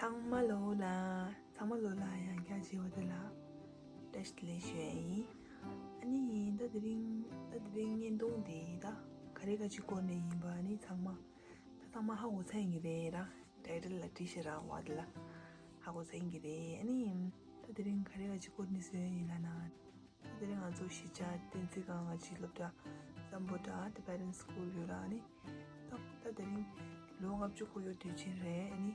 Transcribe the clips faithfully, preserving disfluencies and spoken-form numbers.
ཚང་མ་ལོ་ལ། ཚང་མ་ལོ་ལ་ཡང་བསྐྱར་བྱས་པ་དེ་ལ་བཀྲ་ཤིས་བདེ་ལེགས་ཞུ་ཡ་ཡིན། ཨ་ནི་ད་དེ་རིང་ད་དེ་རིང་བརྙན་ཐུང་དེ་ད་ག་རེ་ག་ཅིག་སྐོར་ནས་ཡིན་པ། ཨ་ནི་ཚང་མ་ད་ཚང་མ་ཧ་གོ་ཚར་ཡིན་གྱི་རེད་ར། ཊའི་ཊལ་ལ་བྲིས་ཤག་ར་བ་དེ་ལ་ཧ་གོ་ཚར་ཡིན་གྱི་རེད། ཨ་ནི་ད་དེ་རིང་ག་རེ་ག་ཅིག་སྐོར་ནས་བཟོས་ཡིན་ལབ་ན། ད་དེ་རིང་ང་ཚོ་གཞིས་ཆགས་བསྟན་འཛིན་སྒང་ང་ཅིག་སློབ་གྲྭ་སམ་བྷོ་ཊ་ཊི་བེ་ཊན་སི་ཀུལ་ཡོད་ར། ཨ་ནི་ད་ད་དེ་རིང་ལོ་ལྔ་བཅུ་འཁོར་ཡོད་དུས་ཆེན་རེད། ཨ་ནི་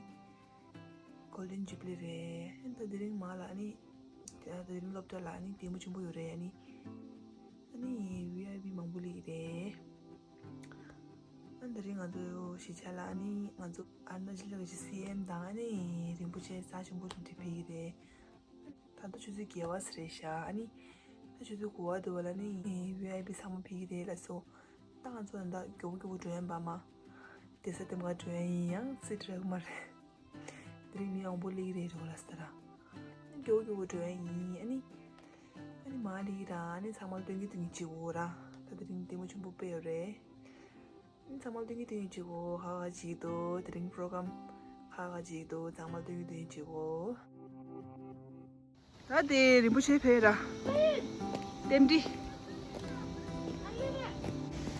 གོལ་ཌེན་ཇུ་བི་ལི་རེད། ཨ་ནི་ད་དེ་རིང་མ་ལ་ཨ་ནི་ད་དེ་རིང་སློབ་གྲྭ་ལ་ཨ་ནི་ལྡེ་མོ་ཆེན་པོ་ཡོད་རེད། ཨ་ནི་ཨ་ནི་ཝི་ཨའི་པི་མང་པོ་སླེབས་ཀྱི་རེད། ཨ་ནི་དེ་རིང་ང་ཚོ་གཞིས་ཆགས་ལ་ཨ་ནི་ང་ཚོ་ཨ་རུ་ན་ཅལ་གྱི་སི་ཨེམ་དང་ཨ་ནི་རིན་པོ་ཆེ་རྩ་ཆེན་པོ་དེ་འདྲ་ཕེབས་ཀྱི་རེད། ད་ལྟ་ཆུ་ཚོད་བརྒྱད་པ་ཙམ་རེད་ཤག་ཨ་ནི་ད་ཆུ་ཚོད་དགུ་པ་འདྲ་བ་ལ་ནི་ཝི་ཨའི་པི་ཚང་མ་ཕེབས་ཀྱི་རེད་ལབ་སོང་། ད་ང་ཚོ་ད་ལྟ་མགྱོགས་པོ་མགྱོགས་པོ་འགྲོ་ཡིན་པ་མ། བསྡད་ས་དེ་མ་འགྲོ་ཡ་ཡིན། ཡང་སི་ཊི་རག་གི་མ་རེད། དེ་རིང་མི་མང་པོ་སླེབས་ཀྱི་རེད་འགྲོ་ལབ་སོང་ར། མགྱོགས་པོ་མགྱོགས་པོ་འགྲོ་ཡ་ཡིན། ཨ་ནི་ཨ་ནི་མ་སླེབས་ཀྱི་ར། ཨ་ནི་ཚང་མ་སྟོན་གྱི་སྟོན་གྱི་བྱེད་དགོས་ར། ད་དེ་རིང་ལྡེ་མོ་ཆེན་པོ་དཔེ་ཡོད་རེད། ཨ་ནི་ཚང་མ་སྟོན་གྱི་སྟོན་གྱི་བྱེད་དགོས། ཁ་ཁ་ཅིག་འདུག་དེ་རིང་པོ་རོ་གྷ་རམ་ཁ་ཁ་ཅིག་འདུག་ཚང་མ་སྟོན་གྱི་སྟོན་གྱི་བྱེད་དགོས། ད་དེ་རིན་པོ་ཆེ་ཕེབས་ར། རྟེན་འབྲེལ།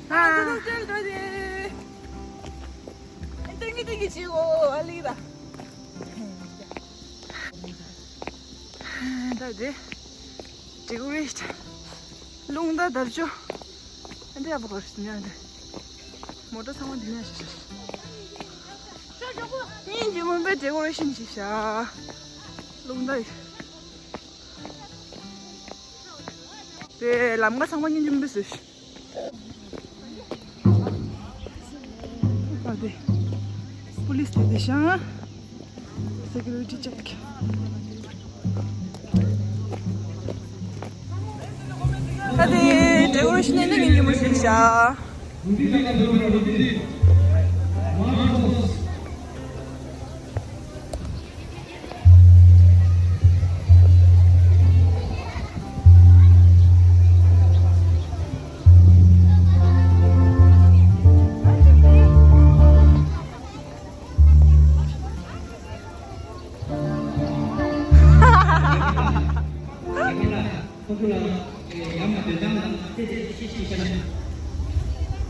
ཨ། ད་དེ་སྟོན་གྱི་སྟོན་གྱི་བྱེད་དགོས། ཨ་ལི་ར། ད་དེ་ཌེ་ཀོ་རེ་ཤན། རླུང་རྟ་དར་ལྕོག་ཨ་འདྲ་ཡག་པོ་གོ་རེ་ཉོ་འདི། མོ་ཊ་ཚང་མ་འདི་ནས་ཤག་ཤག་སྙིང་རྗེ་མོ་དཔེ་ཌེ་ཀོ་རེ་ཤན་བྱས་ཤག་རླུང་རྟ་ཡིས། དེ་ལམ་ཁ་ཚང་མ་སྙིང་རྗེ་མོ་དཔེ་བཟོས་ཤག་ཨ་དེ་པུ་ལིས་དེ་དེ་ཤག་སེ་ཀུ་རི་ཊི་ཅེག་ད་དེ་ཌེ་ཀོ་རེ་ཤན་ནི་ཉིན་གྱི་མུ་ཤི་ཤ།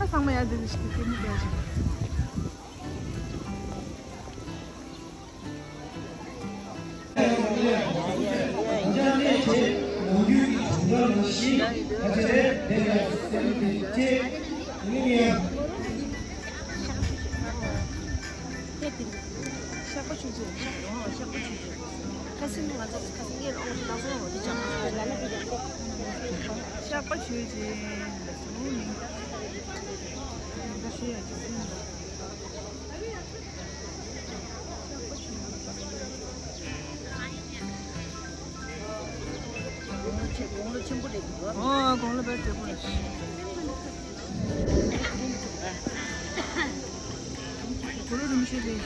ད་ཚང་མ་ཡར་འདི་ལ་ཞིག་གི་མི་འདྲ་ཞིག་ཤག་པ་ཆུ་ཚོད། ཤག་པ་ཆུ་ཚོད། ཤག་པ་ཆུ་ཚོད། ཨོ། དགུང་ལོ་དཔེ་བགྲེས་པོ་རེད། གུ་རུ་རིན་པོ་ཆེ་ལས།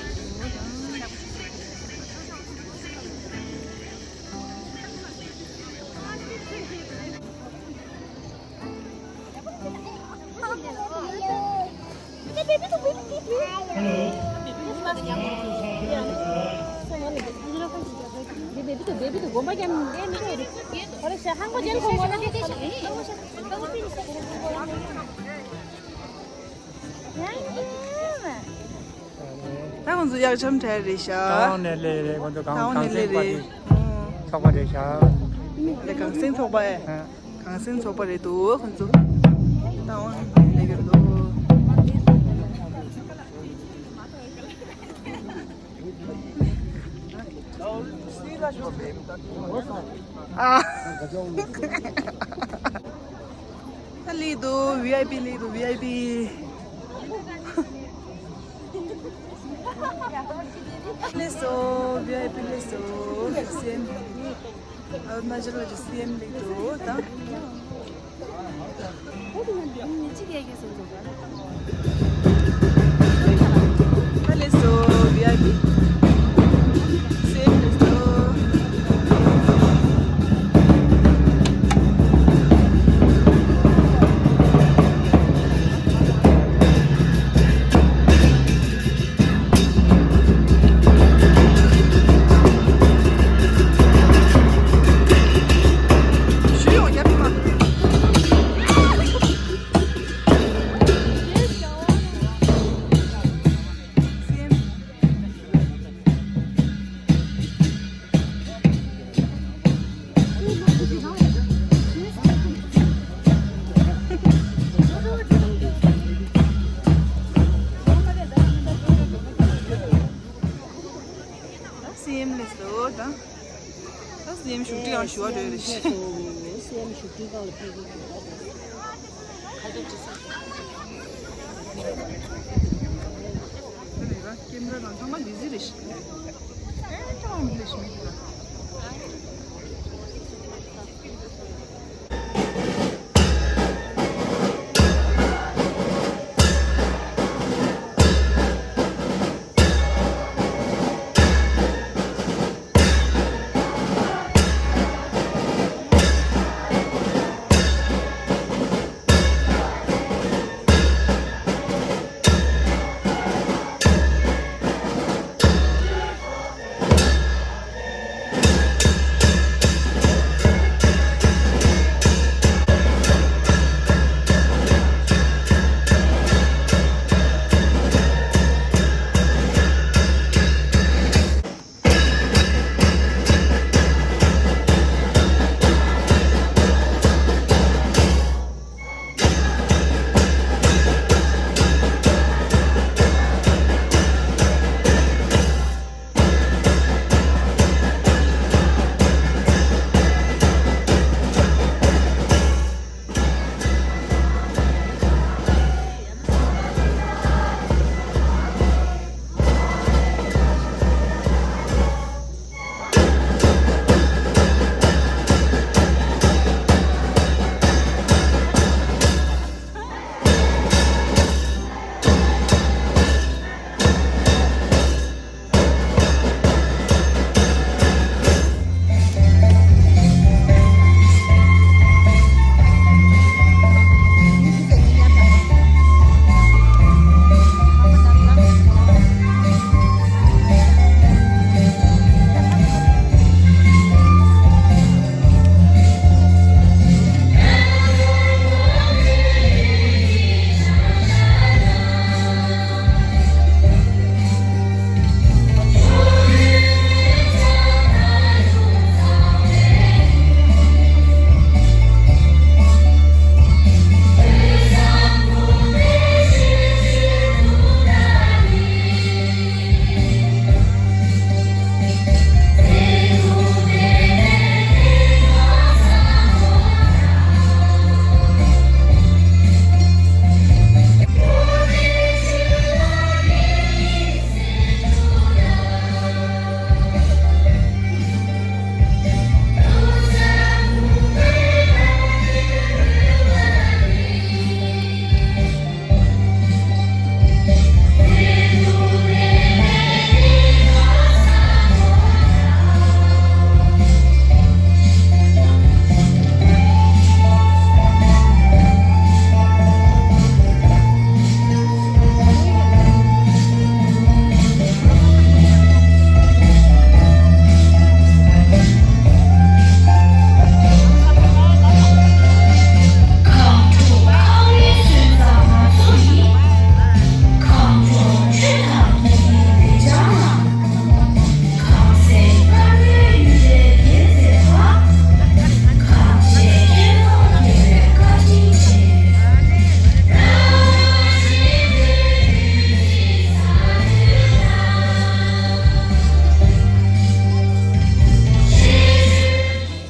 ད་ཁོང་ཚོ་གཡག་འཆམ་གྲས་རེད་ཤག་ད་ཁོང་ཚོ་གཡག་འཆམ་གྲས་རེད་ཤག་ད་འོང་ནས་སླེབས་རེད། ཁོང་ཚོ་ད་འོང་ནས་སླེབས་རེད། ཚོགས་པ་རེད་ཤག་ཨ་ནི་གངས་སེང་ཚོགས་པ་ཨེ། ཨ། གངས་སེང་ཚོགས་པ་རེད་འདུག་ཁོང་ཚོ། ད་འོང་སླེབས་ཀྱི་འདུག་ཨ། ད་སླེབས་འདུག་ཝི་ཨའི་པི་སླེབས་འདུག་ཝི་ཨའི་པི། སླེབས་སོང་། ཝི་ཨའི་པི་སླེབས་སོང་། སི་ཨེམ། ཨ་རུ་ན་ཅལ་གྱི་སི་ཨེམ་སླེབས་འདུག་ད། ད་སླེབས་སོང་། ཝི་ཨའི་པི་སླེབས་སོང་། སི་ཨེམ་སླེབས་སོང་ད། ད་སི་ཨེམ་བཞུགས་ཁྲི་སྒང་ཞུ་བ་འགྲོ་ཡོད་རེད། སི་ཨེམ་བཞུགས་ཁྲི་སྒང་ལ་ཕེབས་ཀྱི་འདུག་ད། ཁ་ཆེ་ཁྲི་སེ། ཀེམ་ར་དང་ཚང་མ་བི་ཟི་རེད་ཤག་ཨེ་ཅང་མི་ལེ་ཤི་མི་འདུག་ད།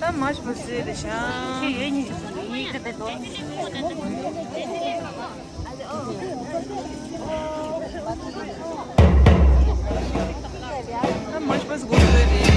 ད་མ་ཤི་པ་སེ་རེ་ཤང་། ཁྱེད་ཡོད་ཉིད་ཉིད་ཀྱི་དེ་དོ། ད་མ་ཤི་པ་སེ་གོ་སེ་རེད།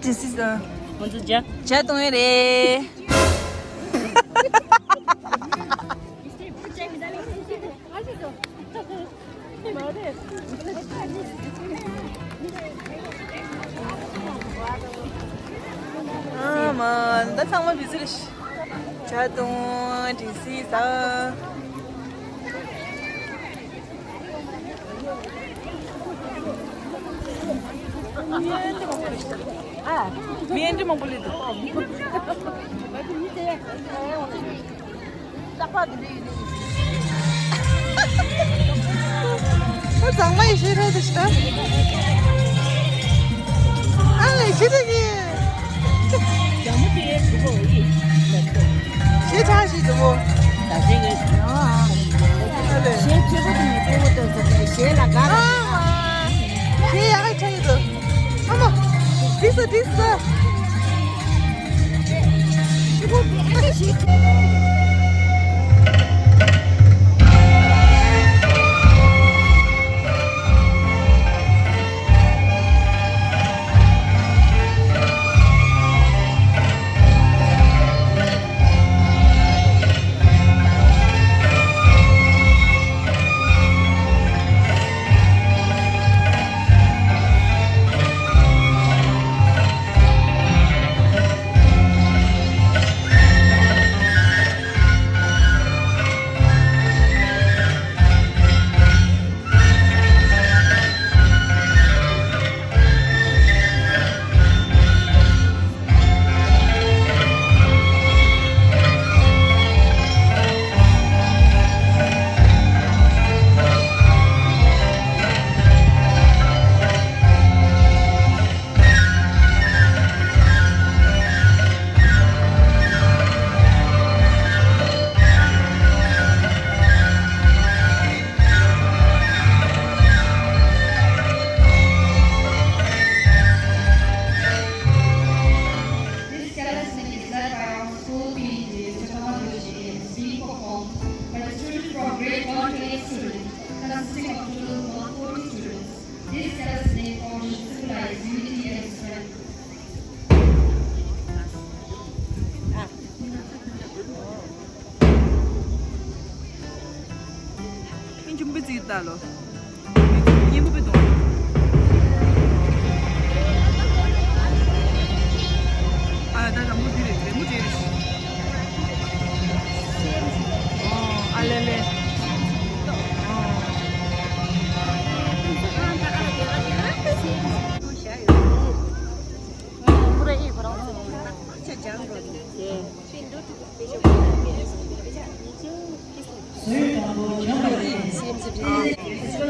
This is the ང་ཚོ་ཇ་ཇ་གཏོང་ཡས་རེད། ཨ་མ། ད་ཚང་མ་བི་ཟི་རེད། ཇ་གཏོང་། ཌི་སི་ཟ། མི་ཨེ་འདྲ་མང་པོ་སླེབས་འདུག་ཨ་ཚང་མ་ཡེ་ཤེས་རེད་ཤག་ཨ་ལས་ཅི་དེ་གི་ཞེ་དྲག་ཞིག་འདུག་གོ། ད་ཟེར་གི། ཨ་ལས། ཞེ་ཁྱད་པར་དུ་མི་ཁྱད་པར་དུ་ཟེར་ཞེ་ལ་དགའ་ལ། ཨ་མ། ཞེ་ཡག་གི་ཆ་ཡི་འདུག་ཨ་མ། འགྲིག་སོང་འགྲིག་སོང་། This talisman is led by our school P E T, Mister Thomas Doshi, and is being performed by the students from grade one to eight students, consisting of total one forty students. This talisman form should symbolize unity and strength. ཨིན་ཅུམ་པི་ཙི་ཏ་ལོ། ཉན་པོ་པེ་དོ། ཨ་ད་ར་མོ་དི་རེད། རེ་མོ་རེ་རེ། ཨོ་ཨ་ལེ་ལེ། ཨོ།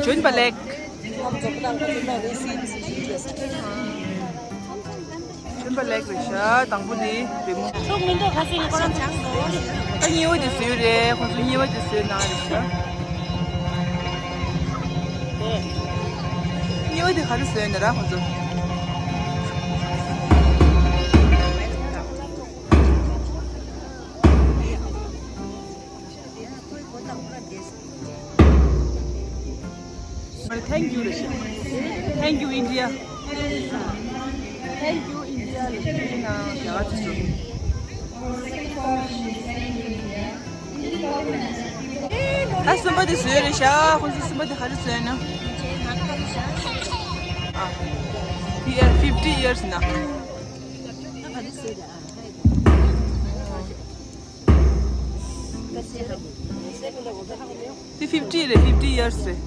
ལྗོན་པ་ལེགས། ལྗོན་པ་ལེགས་རེད་ཤག་དང་པོ་དེ་རི་མོ། ཚོགས་མི་འདུག་ཁ་སང་ཁོ་རང་སྦྱངས་འདུག་ད་གཉིས་པ་དེ་བཟོས་རེད། ཁོང་ཚོ་གཉིས་པ་དེ་བཟོས་གནང་རེད་ཤག་གཉིས་པ་དེ་ག་རེ་བཟོས་ནི་ར་ཁོང་ཚོ། Thank you རེད་ཤག Thank you India. Thank you India. ད་གསུམ་པ་དེ་བཟོས་རེད་ཤག་ཁོང་ཚོ་གསུམ་པ་དེ་ག་རེ་བཟོས་ན། ཨ། fifty years ན། དེ་fifty རེད། fifty years རེད།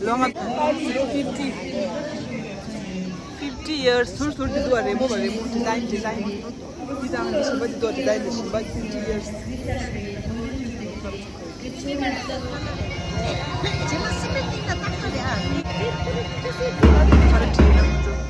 ལོ་ལྔ། fifty years ཟུར་ཟུར་དེ་འདུག་བ། རི་མོ་བ། རི་མོ་design design འདི་དང་འདི་གཞན་པ་འདི་དོ་design འདི་གཞན་པ། fifty years རྗེས་མ་སྲིད་པའི་སྟེང་ལ་བཏང་ཐུབ་རེད་ཨ། ག་རེ་བྲིས་ན་ཁོ་ཚོ།